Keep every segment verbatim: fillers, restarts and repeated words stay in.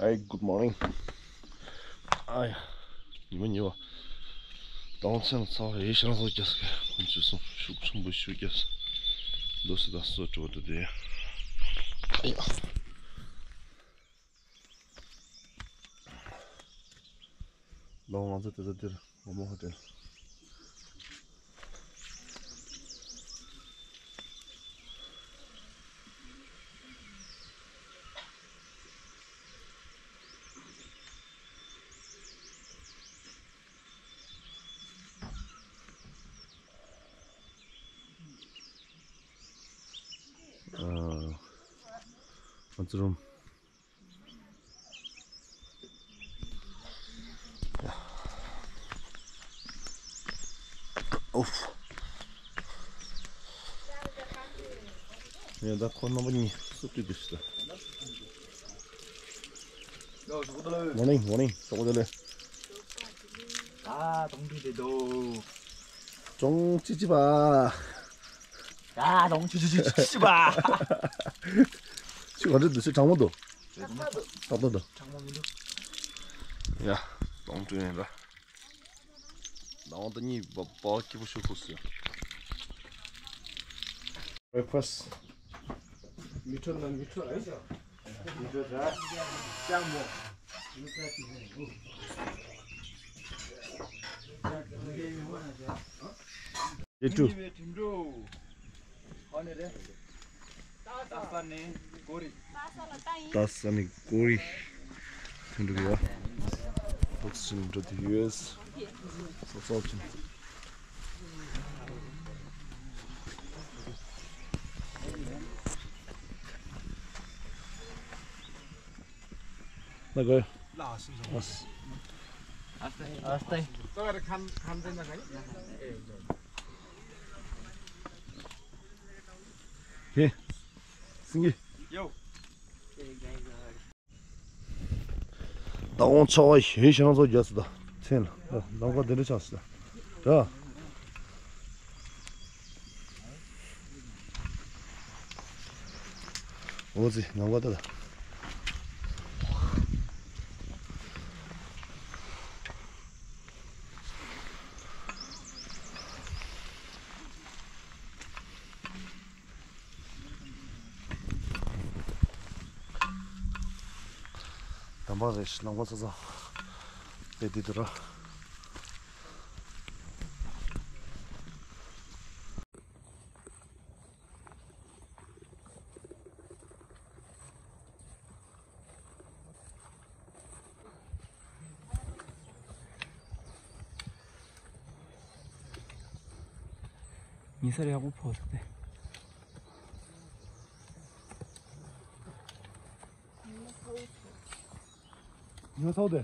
Hi, good morning. ཨ་ཡ། ཉི་མ་ཉི་མ། དང་མཚན་ཚ་བ་ཡེ་ཤང་སོགས་རྒྱ་སྐད་ཁོང་ཚོས་སོང་ཤུགས་ཆེན་པོ་ཞུ་རྒྱ་འདུག་སེ་ད་སོ་བྲོ་དུ་དེ། ཨ་ཡ། ལོ་ང་ཚོ་དེ་ཚོ་དེར་ངོ་མ་ཧོ་ཏེལ། ཨ། ང་ཚོ་རུམ། ཨོ། ཡ་ད་ཁོ་རྣམ་པ་གཉིས་སུ་བྲིས་འདུག་ཟེར། Morning, morning. ཅོག་ཙེ་ལེ། ཨ། ཏོང་ཏི་དེ་དོ། ཅོང་ཅི་ཅི་པ། ཨ། ཏོང་ཅི་ཅི་ཅི་ཅི་ཅི་པ། ཅི་ག་འདྲ་འདུག་ཟེར། གྲང་མོ་འདུག་ཏག་ཏག་འདུག་གྲང་མོ་མི་འདུག་ཡ། ཏོང་ཏི་ཡིན་ལ། ནང་དུ་གཉིས་པ་པ་སྐྱིད་པོ་ཤོར་ཐུབ་ཟེར། Breakfast. མི་ཁྲོ་ན་མི་ཁྲོ་ཨེ། མི་ཁྲོ་ར། ལྕགས་མོ། ཡེ་ཀྲུ། ཏཱ་ས་ནི་ཀོ་རི། ཏཱ་ས་ནི་ཀོ་རི། ཐུན་འགྲིག་ཡ། ཧོག་སིན་འགྲོ་དུ་ཡོད། སོ་སོ་ཅིན། ན་གོ། ཨ་སྟེ། ཨ་སྟེ། ཧེ། སིང་གེ། ཡོ། ད་འོང་ཆོག་པ་ཞེས་ཞང་ཚོ་རྒྱ་སུ་ད་མཚན་ལ་ལམ་ཁ་འདི་འདྲ་ཆགས་སུ་ད་ར། འོ་ཙི་ལམ་ཁ་ད་ད། དམ་པ་རེད། ལམ་ཁ་ཚ་ཚ་དེ་དེ་དུ་ར། ཉི་ཟེར་ཡག་པོ་ཕོག་སོང་སྟེ། ཉོ་ཚོགས་དེ།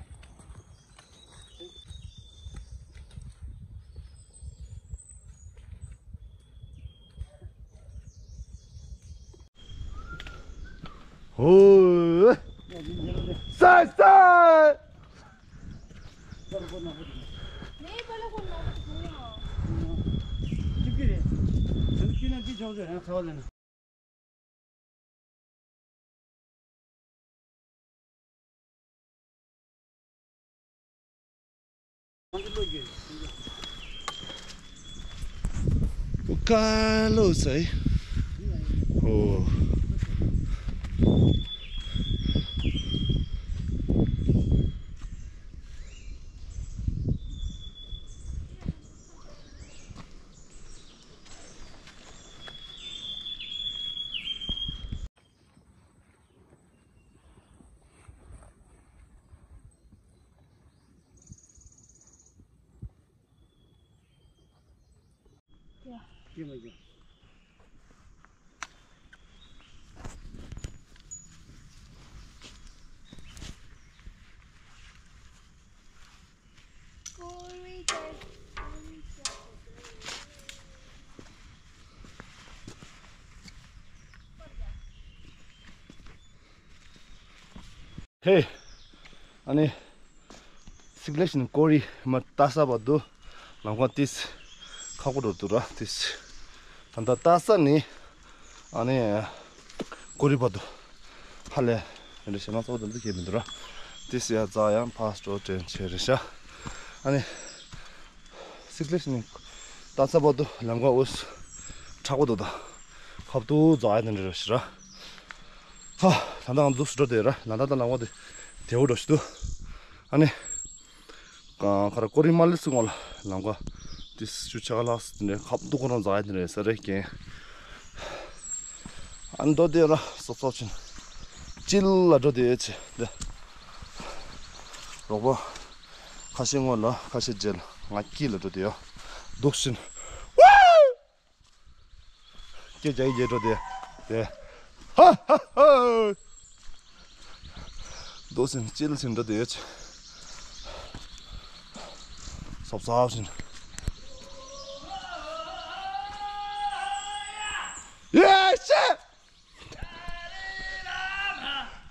ཧོ། སའི་སའི། Carlos, eh? Oh. ཧེ། ཨ་ནི། སིག་ལེ་ཤིན་ཀོ་རི་མ་ཏཱ་ས་བར་དུ་ལམ་ཁ་ཏིས་ཁག་པོ་འགྲོ་འདུག་ར་ཏིས། ད་ལྟ་ཏཱ་ས་ནི་ཨ་ནི་ཀོ་རི་བར་དུ་ཧ་ལས་ འདྲ་ཞེ་མ་ཚོགས་དེ་འདུག་གི་མི་འདུག་ར། དེ་སི་ཡ་རྫ་ཡང་ཕར་སྤྲོ་དྲན་ཆེ་རེད་ཤག་ཨ་ནི། སིག་ལེ་ཤི་ནི། ད་ས་བར་དུ་ལམ་ཁ་འུ་དྲག་པོ་འདུག་ད། ཁབ་ཏུ་རྫ་ཡ་དེ་འདྲ་རེད་ཤག་ར། ཧ། ད་ལྟ་ང་འདུག་སུ་འགྲོ་དེ་ར། ལ་ད་ད་ལམ་ཁ་དེ་དེ་འུ་འགྲོ་ཤི་འདུག་ཨ་ནི། ཁ་ར་ཀོ་རི་མ་ལི་སི་ངོ་ལ་ལམ་ཁ་དེ་ཤུ་ཆ་ལ་སི་དེ་ནས་ཁབ་ཏུ་ཁོ་རང་རྫ་ཡ་དེ་རེད་ས་རེད་ཀྱེ། ཨ་ནི་འདུག་དེ་ར་སོ་སོ་ཆེན། ཅིལ་ལ་འགྲོ་དེ་ཡོད་ཆེ་དེ། རོགས་པ། ཁ་ཤས་སྔོན་ལ་ཁ་ཤས་རྗེས་ལ་ང་དཀྱིལ་ལ་འགྲོ་དེ་ཡོད། འདུག་ཕྱིན། སྐད་རྒྱག་གི་རྒྱས་འགྲོ་དེ། དེ། ཧ་ཧ་ཧ། འདུག་ཕྱིན་ཅིལ་ཕྱིན་འགྲོ་དེ་ཡོད། སོབ་སོབ་ཕྱིན། ཡེ་ཤེ།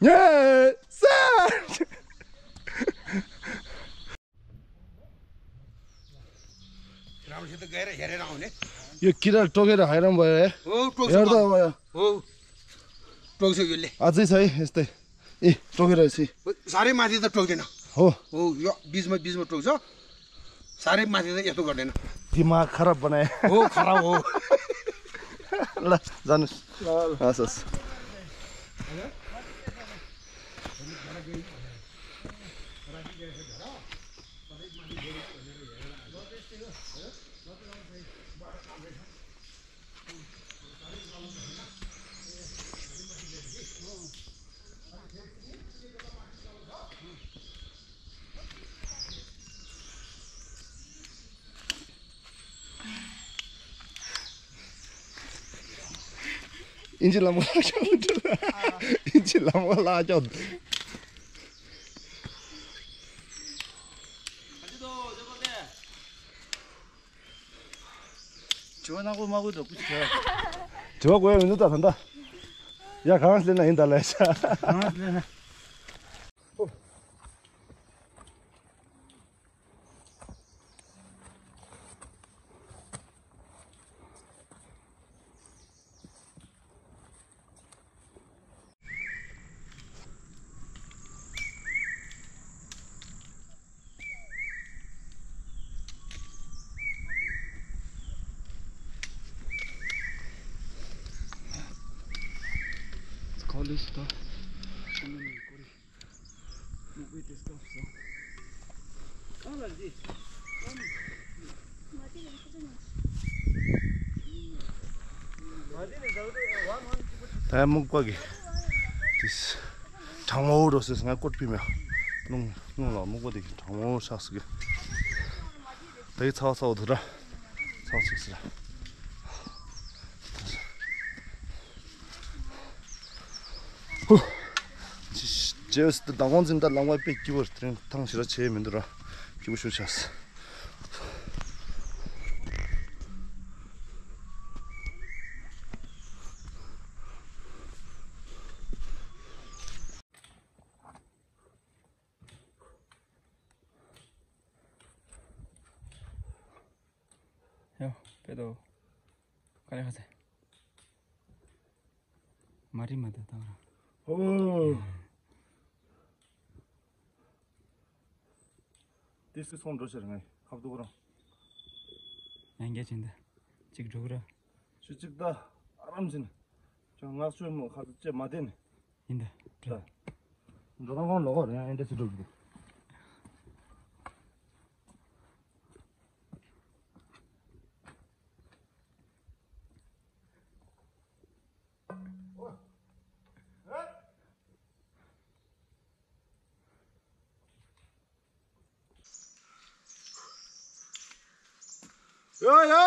ངས་ས། རང་ཤི་ཏུ་ག་རེ་ཡ་རེ་རང་ནས། ཡོད་ཀི་ར་ཀྲོ་གེ་ར་ཧའི་རམ་བ་ཡ། ཨོ་ཀྲོ་ཡར་ད་བ་ཡ། ཨོ་ཀྲོ་ཤི་ཡོད་ལེ། ཨ་ཙི་ས་ཡི་ཨེ་སྟེ། ཨི་ཀྲོ་གེ་ར་སི། ས་རེ་མ་དེ་ད་ཀྲོ་གེ་ན། ཨོ། ཨོ་ཡ་བིས་མ་བིས་མ་ཀྲོ་ཤི། ས་རེ་མ་དེ་ད་ཡ་ཏོ་ག་རེ་ན། དེ་མ་ཁ་ར་བ་ནས། ཨོ་ཁ་ར་ཨོ། ལ་ཛ་ནུ། ལ་ལ། ཨ་སོ་སོ། ཨིན་ཇི་ལམ་ཁ་ལ་ཤོག་ཨིན་ཇི་ལམ་ཁ་ལ་ཤོག་དྲི་བ་ནག་པོ་དམར་པོ་འདྲ་པོ་ཞིག་ག་དྲི་བ་དགོས་ཡ་མི་འདུག་ད་ད་ད། ཡ་གང་སླེབས་ན་ཡིན་ད་ལས་ཤ། གང་སླེབས་ན། College stuff. Mukbang stuff, so. ད་སྨུག་པ་གི་དེ་གྲང་མོ་འགྲོ་ཟེར་ང་སྐོར་ཕི་མེ་རླུང་རླུང་ལ་སྨུག་པ་དེ་གི་གྲང་མོ་ཤག་ཟེར་གི། ད་ཡི་ཚ་བ་ཚ་བ་འདུག་ར། ཚ་བ་ཚིག་ཟེར། ཧུ། ཇེས་ཏི་མདང་དགོང་འཛིན་ད་ལམ་ཁ་དཔེ་སྐྱིད་པོ་རེད། དེ་རིང་ཐང་ཞེ་དྲག་ཆེ་མི་འདུག་ར། སྐྱིད་པོ་ཞུ་ཆགས། ཡོ། པེ་ཏོ། ག་ལེ་ཁ་ཚེ། མ་རི་མ་ད་ད་ར། ཨོ། ཏི་སི་སོང་འགྲོ་ཕྱིར་ངས་ཁབ་ཏུ་རང་། ཡང་རྒྱ་ཆེན་ད། གཅིག་འགྲོ་གི་ར། ཆུ་གཅིག་ད་ཨ་རམ་ཆེན། ཁྱོད་ངག་ཆོས་མོ་ཁ་ཚེ་ཅེ་མ་བསྟན། ཡིན་ད། ད། འགྲོ་སྟངས་ཁོང་ལོག་གོ་རེད་ཡང་ཨེ་འདྲ་ཞིག་འགྲོ་གི་འདུག་ཡ་ཡ།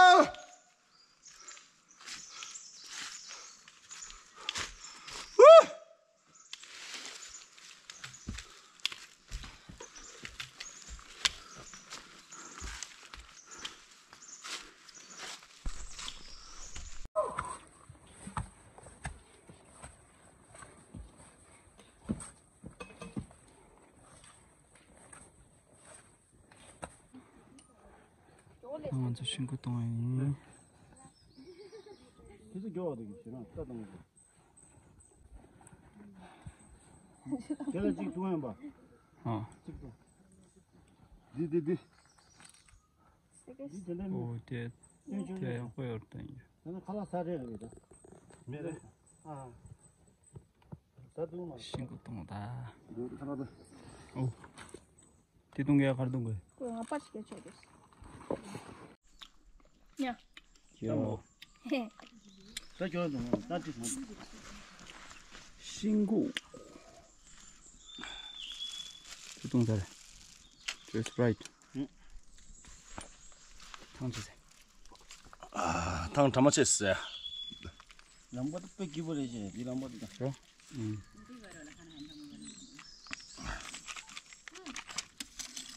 ང་ཚོ་ཤིང་ཀུ་གཏོང་ཡ་ཡིན། དེ་ཚོ་མགྱོགས་པ་དེ་གི་ཞེ་རང་ལྟ་གཏོང་གི། དེ་ལ་གཅིག་བཏུང་ཡིན་པ། ཨ། གཅིག་བཏུང་། འདི་འདི་འདི། འདི་དེ་འདྲ་མིན། ཨོ་དེ། སྟོན་ཆུང་དེ་ཡང་དཔེ་ཡོད་དེ། དེ་ནི་ཁ་ལག་ས་རེད་རེད་ད། མེད་རེད། ཨ། ད་བཏུང་མ། ཤིང་སྒོ་བཏུང་ད། འདི་ཁ་ལག་ད། ཨོ། དེ་བཏུང་གི་ཡ་གར་བཏུང་གི། ཁོས་ང་པར་ཞིག་ཆོད་དེ། ཉ། ཡོ། ཧེ། ད་ཁྱོད་ཚོ་ད་ཅི་སོང་། ཤིང་སྒོ། དེ་བཏུང་ད་རེད། ཁྱོད་སི་པ་རའིཊ། ཐང་ཆད་ཟེར། ཨ། ཐང་གྲ་མ་ཆད་ཟེར། ལམ་ཁ་དེ་དཔེ་སྐྱིད་པོ་རེད་ཤག་འདི་ལམ་ཁ་དེ་ད། རོ། ཨུམ།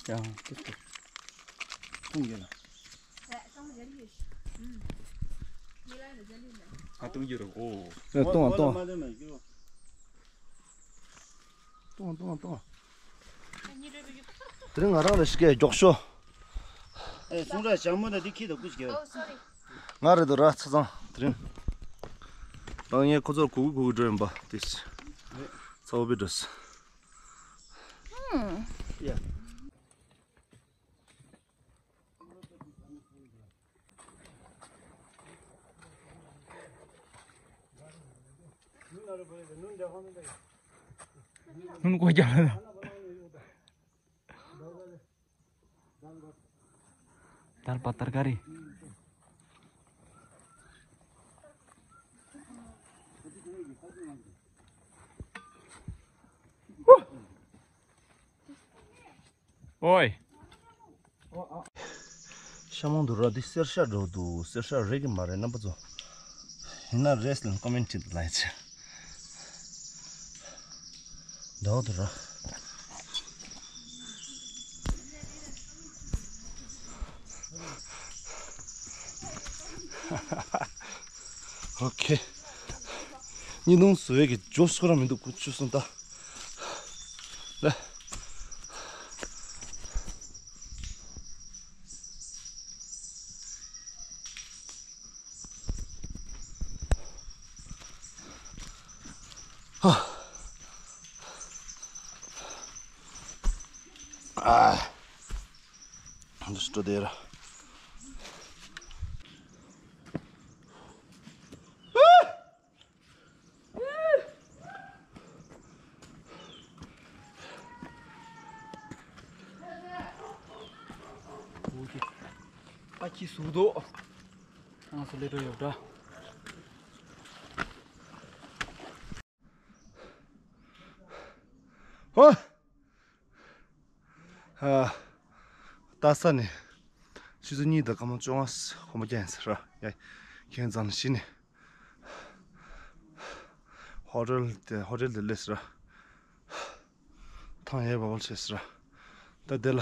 ཡང་ཏིག་ཏིག་ཁུང་རྒྱལ་ལ། ཨ་གཏོང་རྒྱུ་རོ། ཨོ། ཨེ་གཏོང་ཨ་གཏོང་། གཏོང་གཏོང་གཏོང་། དེ་རིང་ང་རང་ལ་ཞིག་གས་མགྱོགས་ཤོག་ཨེ་གསུང་ར་ཞྭ་མོ་དང་འདི་ཁྱི་དང་ཀུ་ཅི་གས། ང་རེད་དོ་ར་ཚ་ཚང་དེ་རིང་། ད་ངས་ཁོ་ཚོར་གུ་གུ་གུ་གུ་འགྲོ་ཡིན་པ་དེ། ཚ་བོ་བི་འགྲོ། ཡ། ལྷུན་གོ་རྒྱག་ལ། དར་པ་དར་ཀ་རི། ཨོའི། ཤ་མང་དུ་ར་འདི་གསེར་ཤ་འགྲོ་འདུག་གསེར་ཤ་རེད་ཀྱི་མ་རེད་རྣམ་པ་ཚོ། ཡིན་ན་རེད་ལ་ཀོ་མེན་ཊི་བྲིས་འདུག་ལ་ཡིན་ཚེ། འདྲ་བོ་འདུག་ར། ཨོ་ཁེ། གཉིས་ནུང་བཟོ་ཡས་ཀྱི་ཇོ་སོ་ར་མི་འདུག་ཁུ་ཆུ་སོང་ད། ལ། ཧ། ཨ། འདི་སྤྲོ་དེ་ར། ཨ་ཁྱི་ཟུག་དོ། ང་ཚོ་ལས་འགྲོ་ཡོད་འདྲ། ཧོ། ཨ། རྟ་ས་ནས་ཆུ་ཚོད་གཉིས་དང་སྐར་མ་བཅོ་ལྔ་གོམ་པ་རྒྱག་ཡིན་ཟེར་ར། ཡ། ཁྱེད་རང་ཚང་གཞི་ནས་ཧོ་ཊེལ་དེ་ཧོ་ཊེལ་དེ་སླེབས་ཟེར་ར། ཐང་ཡས་བ་བལ་ཆེ་ཟེར་ར། ད་དེ་ལ་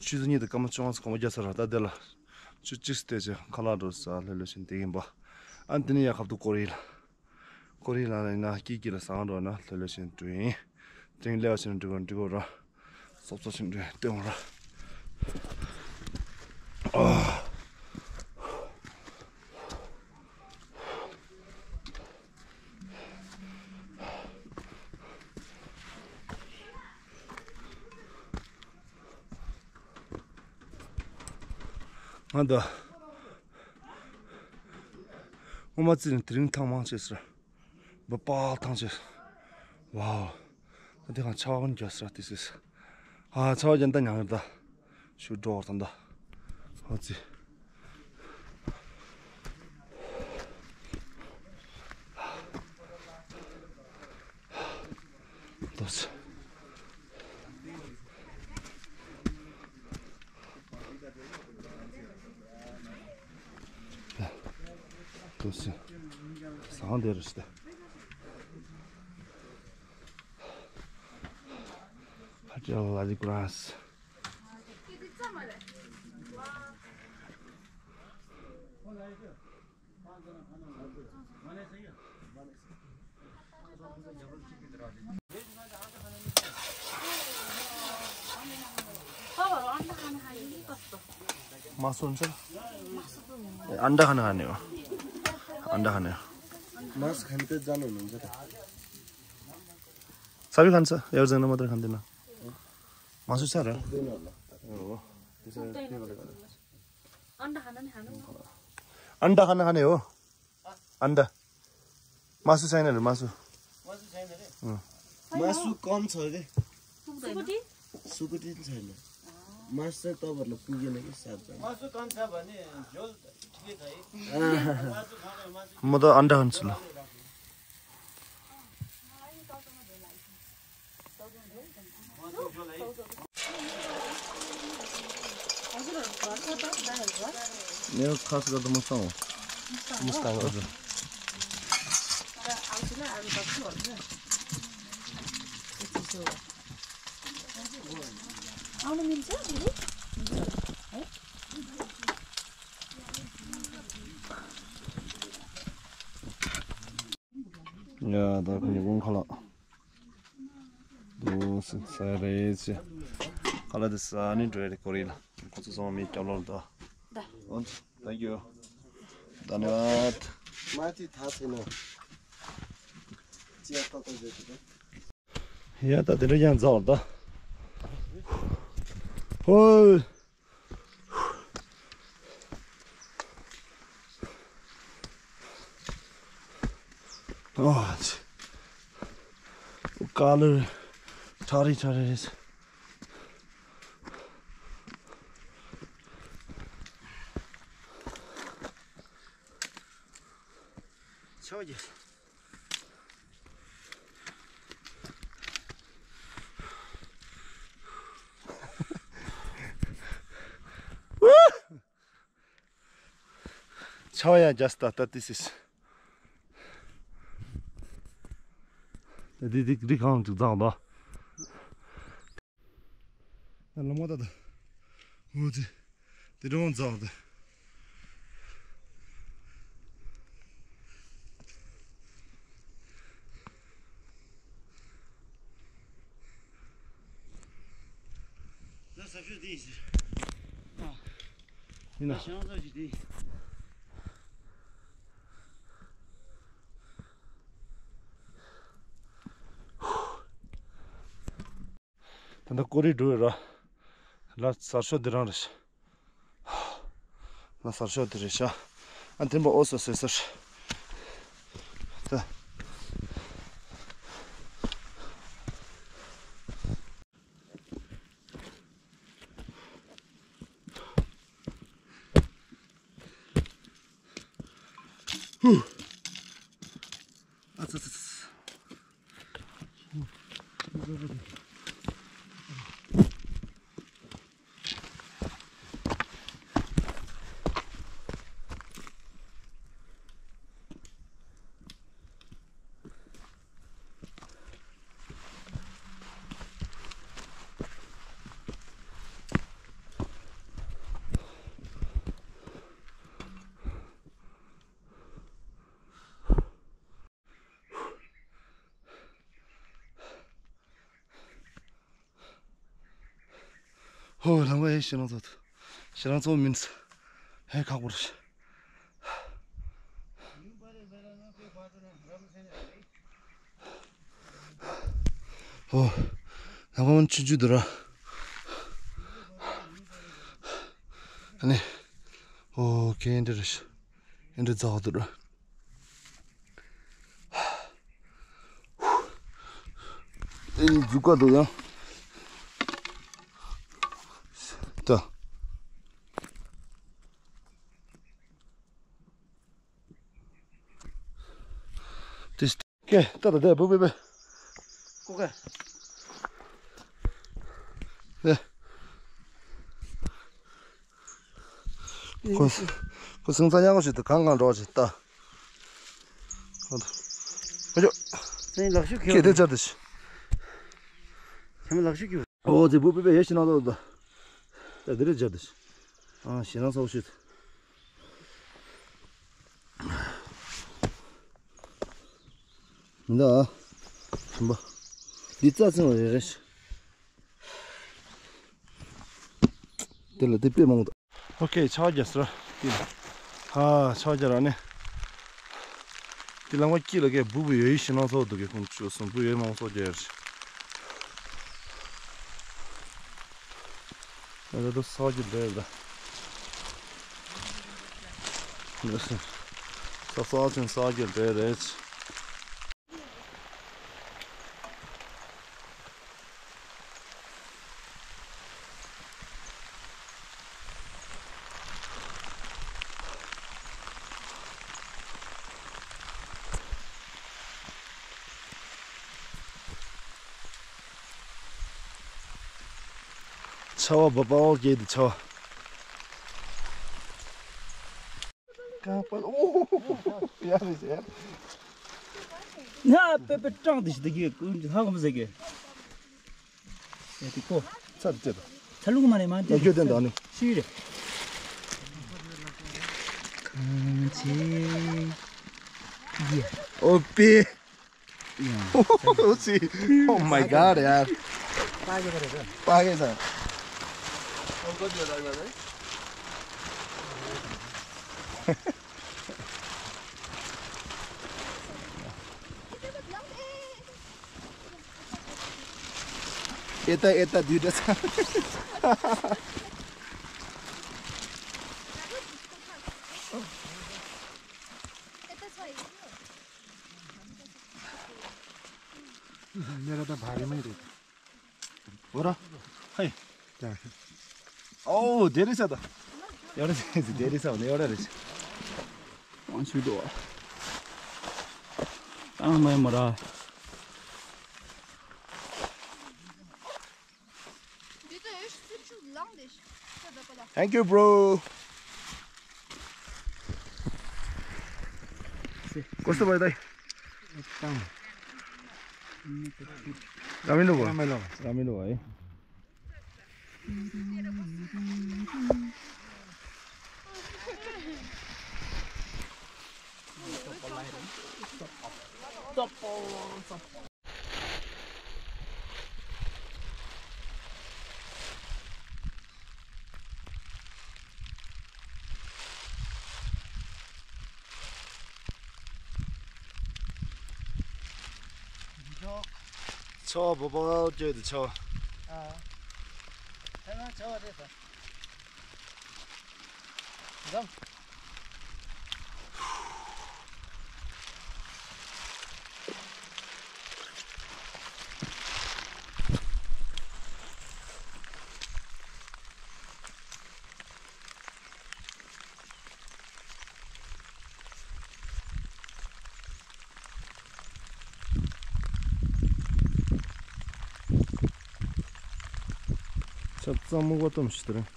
ཆུ་ཚོད་གཉིས་དང་སྐར་མ་བཅོ་ལྔ་གོམ་པ་རྒྱག་ཟེར་ར། ད་དེ་ལ་ཆུ་གཅིག་སྟེ་ཆེ་ཁ་ལག་འགྲོ་ས་ལྷོད་ལྷོད་བཞིན་བསྡད་ཡིན་པ། ཨ་འདི་ནི་ཡ་ཁབ་ཏུ་ཀོ་རི་ལ། ཀོ་རི་ལ་ལ་ཡིན་ན་སྐྱིད་སྐྱིད་ལ་ཟ་ཁང་འགྲོ་ན་ལྷོད་ལྷོད་བཞིན་འགྲོ་ཡིན། དེ་རིང་སླེབས་པ་བཞིན་འགྲོ་གི་འགྲོ་གི་ར། སོབ་སོབ་བཞིན་འགྲོ་ཡིན་སྟོན་ར། ཨ། ང་ད། སྔོན་མ་བརྩིས་ནས་དེ་རིང་ཐང་མང་ཆེ་ཟེར། འབབ་པ་ཐང་ཆེ། ཝའོ། ད་དེ་གང་ཆར་པ་ཀུན་རྒྱག་ཟེར་དེ་ཟེར། ཨ་ཆར་པ་རྒྱག་ད་མྱངས་ཡོད་ད། ཤུ་འགྲོ་བར་དང་ད། ཨོ་ཙི། ཏོས། ཏོས། ཟང་དེ་རེད་ཤི་ད། ཧ་ཅང་ལ་ལི་གུ་རང་སི། मासु हुन्छ? ए, अन्डा खाना खाने हो? अन्डा खाने हो? मासु खाने त जानु हुनुहुन्छ त? सभी खान्छ, एभरेज नम्बर खाँदैन। मासु छ र? अन्डा खाना नि खानु। अन्डा खाना खाने हो। अन्डा। मासु छैन रे, मासु। मासु छैन रे? अँ। मासु कम छ रे। सुकुटी? सुकुटी पनि छैन। मासु चाहिँ तपाईँहरूलाई पुगेन कि सात जग्गा। मासु कम छ भने झोल ठिकै छ है। म त अन्डा खान्छु ल। मेरो खास गर्दा मुस्ताङ हो। मुस्ताङ हो। हजुर। आउनु मिल्छ दिदी? ཡ་ད་ཁོ་ཉི་གུང་ཁ་ལག་དུ་སི་ས་རེད་ཅེ། ཁ་ལག་དེ་ས་ནི་འགྲོ་ཡ་རེད་ཀོ་རི་ལ། ཁོ་ཚོ་ཚང་མ་མི་སྐྱབས་ལོར་དུ། ད། Thank you. धन्यवाद. माथि थाहा छैन। चिया कता जान्छ त? ཡ་ད་དེ་འདྲ་ཡང་རྫོགས་ད། ཧོ། ཨ་ཙི། ཀ་ལར་ཁྲ་རི་ཁྲ་རི་རེད། ཆོག་གི། ཆོག་ཡ་just ད་ད་this is ད་འདི་འདི་འདི་གང་ཅིག་བརྫངས་ད། ལ་མོ་ད་ད། འོ་དེ། དེ་འདྲ་འོང་རྫོགས་ད། ད་ཟབ་ཤོས་དེ་ཡིན་ཟེར། ཨ། ཡིན་ན། ད་ཞང་ཚོ་ཞིག་དེ། ད་ལྟ་ཀོ་རི་འགྲོ་ཡོད་ར། ལ་གསར་ཤོག་འདི་རང་རེད་ཤག་ལ་གསར་ཤོག་འདི་རེད་ཤག་ཨ་འདི་མ་ཨོ་སོ་སོ་སོ། ད། ཧུ། ཨ་ཙི་ཙི་ཙི། ཧོ་ལམ་ཁ་ཧེ་ཞེ་རང་ཚོ། ཞེ་རང་ཚོ་མིན་ཧེ་ཁག་པོ་རེད། ཧོ། ལམ་ཁ་མ་ཆུ་ཆུ་འདུག་ར། ཨ་ནི། ཧོ་ཁེ་འདི་རེད། འདི་རྫོགས་འདུག་ར། ཨེ་འཛུགས་ཀ་འདུག་ཡང་། ད། ཏིས། ཀེ་ད་ད་ད་བུ་བུ་བུ། ཀོ་ཀ། ཨེ། ཁོ་ཁོ་སེང་ཚ་ཉག་གོ་ཞིག་ཏུ་གང་གང་འགྲོ་ཞིག་ལྟ། ཁོ་ཁོ་ཅོ། ཚན་ལག་ཤུ་ཁེ་ཁེ་དེ་བཅར་ཏེ་ཞིག་ཚན་ལག་ཤུ་ཁེ། ཨོ་ཙི་བུ་པི་པེ་ཡེ་ཤི་ན་ཏོ་ཏོ། ད་དེ་རེ་བཅར་ཏེ་ཞིག་ཨ་ཤི་ན་སོག་ཤིག་མི་འདུག་ཨ། ཁྱིམ་པ། འདི་རྩ་ཚང་བ་རེ་རེ་ཞིག་དེ་ལ་དེ་དཔེ་མང་དུ། ཨོ་ཁེ་ཆ་རྒྱ་སི་ར། ཧ་ཆ་རྒྱ་ར་ནི། དེ་ལ་ང་སྐྱིད་ལ་གས་བུ་བུ་ཡོད་ཡི་ཤི་ན་ཚོགས་འདུག་གས་ཁོང་ཆུ་སོང་བུ་ཡོད་མང་ཚོགས་རྒྱ་ཡར་ཤི། ང་ཚོ་ས་གི་འདྲེ་རེད། ས་ས་ཆེན་ས་གི་འདྲེ་རེད། ཆར་པ་བབ་པ་ཨོ་ཀེ་དུ་ཆར་པ། ཀ་པ་ཨོ་ཡ་རེད་ཟེར། ང་པེ་པེ་ཀྲང་དེ་ཞིག་དེ་གི་ཀུན་ཧ་གོ་མི་ཟེར་གི། ཡ་དེ་ཀོ། ཚར་ཅེས་དང་། ཚར་ལུགས་མ་རེད་མ་དེ། ཡ་ཁྱོད་དེ་འདྲ་ནི། ཤི་རེད། གང་ཆེ། ཡེ། ཨོ་པེ། ཨོ་ཙི། Oh my god ཡར། པ་གེ་ས། ཨེ་ཏ་ཨེ་ཏ་དུས་འདྲ་ས། ཉེ་ར་ད་བ་རི་མི་རེད། འོ་ར། ཧེ། ད། ཨོ་དེ་རེད་ས་ད། ཡོ་ར་དེ་རེད་ས་ནས་ཡོ་ར་རེད། ཨང་ཆུ་དོ། ཨང་མ་མ་ར། Thank you, bro. Kosto bai dai. Tamam. Ramilo ba. Ramilo. Ramilo ba, eh. ཆོ་བོ་བོ་ཅོས་དུ་ཆོ། ཨ། ཐ་ན་ཆོ་བ་རེད་ད། འཛོམས། ཆབ་གཙང་མ་གོ་གཏོང་ཞིག་དེ་རེད།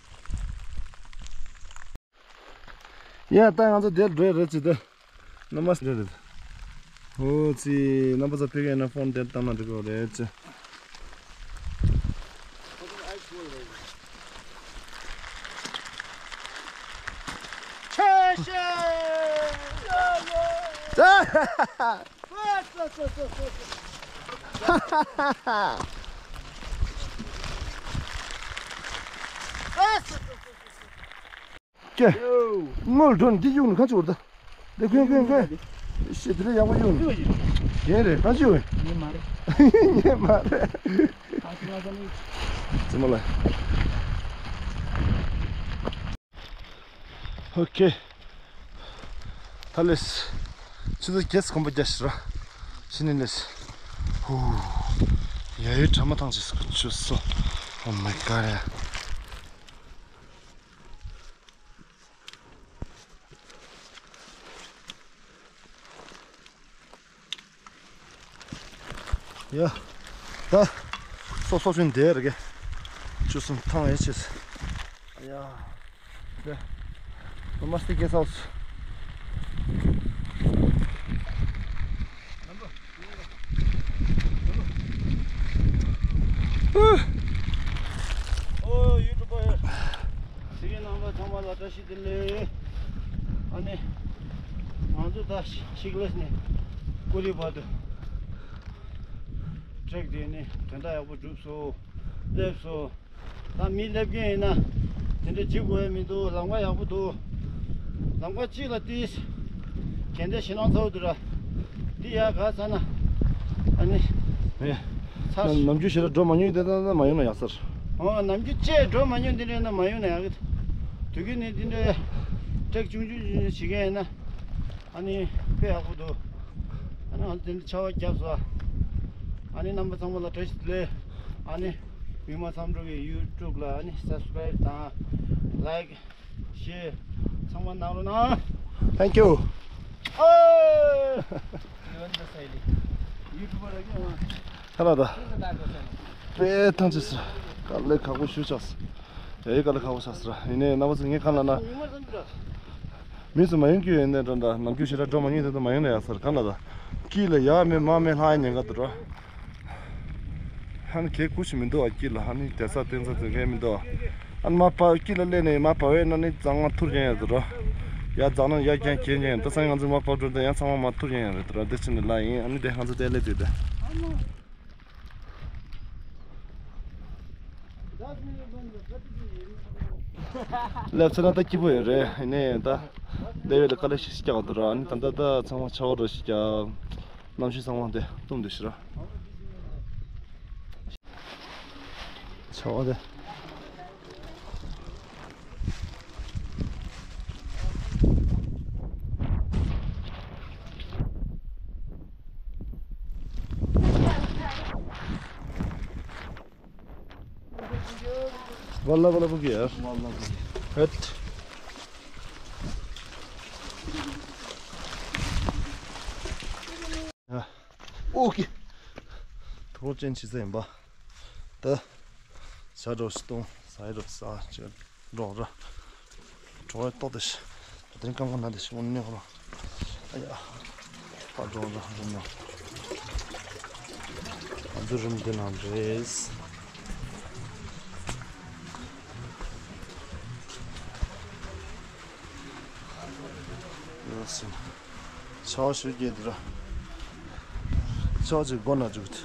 ཡ་ད་ང་ཚོ་དེར་འགྲོ་ཡ་རེད་ཅི་དེ། རྣམ་པ་འདྲ་རེད། ཨོ་ཙི། རྣམ་པ་ཚོ་ཕ་གིར་ཡིན་ན་ཕོན་དེར་བཏང་ན་འགྲིག་གི་རེད་ཅི། ཆེ་ཤེས། ཀྱེ། སྔོན་འགྲོ་ནས་འདི་གཡུག་ནས་གང་བྱེད་བར་ད། འདི་ཀུན་ཀུན་ཀུན། ཤེས་དེ་ལས་ཡག་པོ་གཡུག་ནས། ཡིན་རེད་གང་བྱེད་བས། ཡིན་མ་རེད། ཡིན་མ་རེད། ཙི་མ་ལ། ཨོ་ཁེ། ད་ལེས། ཆུ་ཚོད་བརྒྱད་གོམ་པ་བརྒྱ་ཞིག་ར། ཕྱི་ནས་ལེས། ཧུ། ཡ་ཡོད་གྲ་མ་ཐང་ཆེ་སུ་ཆུ་སོ། Oh my god ཡ། ཡ། ད། སོ་སོ་ཆུན་དེ་ར་གེ། ཆུ་སུན་ཐང་ཡེ་ཆེས། ཡ། དེ། Namaste guest house. ཨོ་ཡུ་ཊུབ་པར། གཟིགས་མཁན་རྣམ་པ་ཚང་མ་ལ་བཀྲ་ཤིས་བདེ་ལེགས། ཨ་ནི། ང་ཚོ་ད་ཤི་ཤི་ཀླེས་ནས་ཀུ་ལི་བར་དུ་ཊྲེག་བསྡད་ནས་དོན་དག་ཡག་པོ་བསྒྲུབས་སོང་། སླེབས་སོང་། ད་མི་སླེབས་མཁན་ཡིན་ན་དེ་འདྲ་བྱེད་དགོས་ཡ་མི་འདུག་ལམ་ཁ་ཡག་པོ་འདུག་ལམ་ཁ་གཅིག་ལ་ཏིས་གན་དེ་ཞེད་སྣང་ཚ་བོ་འདུག་ར། འདི་ཡ་ག་ས་ན་ཨ་ནི་ཨེ། ཚར། ནམ་རྒྱུན་ཞེ་དྲག་འགྲོ་མ་མྱོང་དེ་ད་ད་མ་ཡོང་ན་ཡག་ས་རེད། ཨོ་ནམ་རྒྱུན་བཅས་འགྲོ་མ་མྱོང་འདི་འདྲ་ཡིན་ན་མ་ཡོང་ན་ཡག་གི། དུས་རྒྱུན་ནས་འདི་འདྲ་ཀྲེག་ཆུང་ཆུང་ཆུང་ཆུང་བྱེད་མཁན་ཡིན་ན་ཨ་ནི་དཔེ་ཡག་པོ་འདུག་ཨ་ནི་ང་ཚོ་དེ་འདྲ་ཆར་པ་བརྒྱབ་སོང་། ཨ་ནི་རྣམ་པ་ཚང་མ་ལ་བཀྲ་ཤིས་བདེ་ལེགས། ཨ་ནི་མིག་དམར་མཚམས་སྤྲོ་གི་ཡུ་ཊུབ་ལ་ཨ་ནི་སབ་སི་ཀ་རེབ་དང་ལའིཀ་ཤེར་ཚང་མ་གནང་རོགས་གནང་། Thank you. ཨོ། ཁ་ལག་ད། དཔེ་ཐང་ཆད་སོང་། དཀའ་ལས་ཁག་པོ་ཞེ་པོ་ཆགས་སོང་། ཨེ་དཀའ་ལས་ཁག་པོ་ཆགས་སོང་ར། ཡིན་ནའི་རྣམ་པ་ཚོ་ངས་གང་ལབ་ན། མི་ཚོ་མ་ཡོང་གི་ཡོད་ནའི་འདྲ་འདྲ་ནམ་རྒྱུན་ཞེ་དྲག་འགྲོ་མ་མྱོང་དེ་ཚོ་མ་ཡོང་ན་ཡག་ས་རེད། གང་ལབ་ད། དཀྱིལ་ལ་ཡར་མེད་མར་མེད་ལྷག་ཡ་ཉེན་ཁ་འདུག་ར། ཧ་ནི་གད་ཁུག་ཞིག་མི་འདུག་ཨ། དཀྱིལ་ལ་ཧ་ནི་དེ་ས་དེ་ས་དེ་གས་མི་འདུག་ཨ། ཨ་ནི་མར་བབས་དཀྱིལ་ལ་སླེབས་ནས་མར་བབས་པས་ན་ནི་གཙང་མ་འཐུར་ཀྱང་ཡོད་དོ་ར། ཡར་འཛེགས་ན་ཡར་རྐྱང་གྱེན་ཀྱང་ཡོད། ད་སང་ང་ཚོ་མར་བབས་འགྲོ་དུས་ཡང་ཚང་མ་མར་འཐུར་ཀྱང་ཡོད་རེད་དོ་ར། འདི་ཕྱི་ནས་ལ་ཡིན། ཨ་ནི་དེ་ང་ཚོ་དེ་སླེབས་དུས་དེ། སླེབས་ཚར་ན་ད་སྐྱིད་པོ་ཡོད་རེད། ཡིན་ནའི་ད་སླེབས་ཡོད་ལ་དཀའ་ལས་ཞིག་རྒྱག་དོ་ར། ཨ་ནི་ད་ལྟ་ད་ཚང་མ་ཆར་པ་འདྲ་ཞིག་རྒྱག་གནམ་གཤིས་ཚང་མ་དེ་སྟོང་བསྡད་ཤག་ར། ཆར་པ་དེ། والله ولا بقي. هات. ཨོ་ཀེ། ཐུགས་རྗེ་ཆེ་ཟེར་ཡིན་པ། ད། ཞག་འགྲོ་ཞིག་གཏོང་ས་ཡི་རོ་ས་ཅིག་འགྲོ་ར། གྲོགས་ཏོག་ཏོ་ཞིག་ད་དེ་རིང་སྐར་མ་ན་དེ་ཞིག་འོང་ནས་ཧོ་ར། ཨ་ཡ། ཕར་འགྲོ་ར་རུམ་ནང་། ང་ཚོ་རུམ་དེ་ནང་རེད། ཡོད་སྲིད། ཆར་པ་ཞེ་པོ་རྒྱག་འདུག་ར། ཆར་པ་ཅིག་སྒོ་ན་འཇུག་འདུག་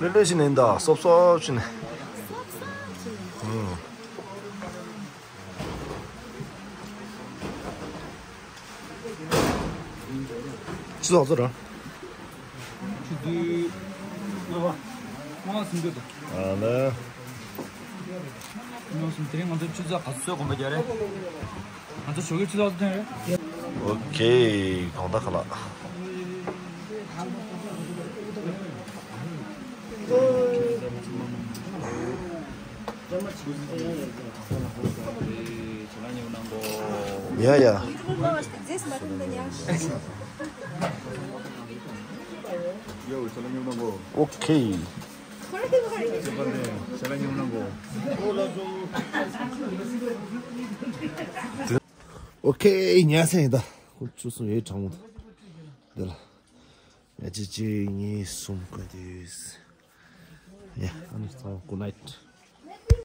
ལེ་ལེ་ཞིག་ནས་ཡིན་ད་སོབ་སོབ་ཞིག་ནས། ཨུམ། ཆུ་ཚོད་ག་ཚོད་རེད། ཆུ་ཚོད་ལྔ་པ། ལྔ་པ་སུམ་ཅུ་དང་། ཨ་ལེ། ལྔ་པ་སུམ་ཅུ། དེ་རིང་ང་ཚོ་ཆུ་ཚོད་ག་ཚོད་གོམ་པ་རྒྱག་རེད། ང་ཚོ་ཞོགས་ཀའི་ཆུ་ཚོད་ག་ཚོད་ཐོན་རེད། ཨོ་ཁེ། དགོང་དག་ཁ་ལག་ཡ་ཡ། ཨོ་ཁེ། ཨོ་ཁེ། ཉལ་ས་ཡིན་ད། ཁོ་ཆུ་སོང་ཡོད་གྲང་མོ་འདུག་འདི་ལ། ཡ་གཅིག་གཅིག་གཉིས་གསུམ་བཀོད་དུས། ཡ་ཨ་ནི་ཚང་མ་good night།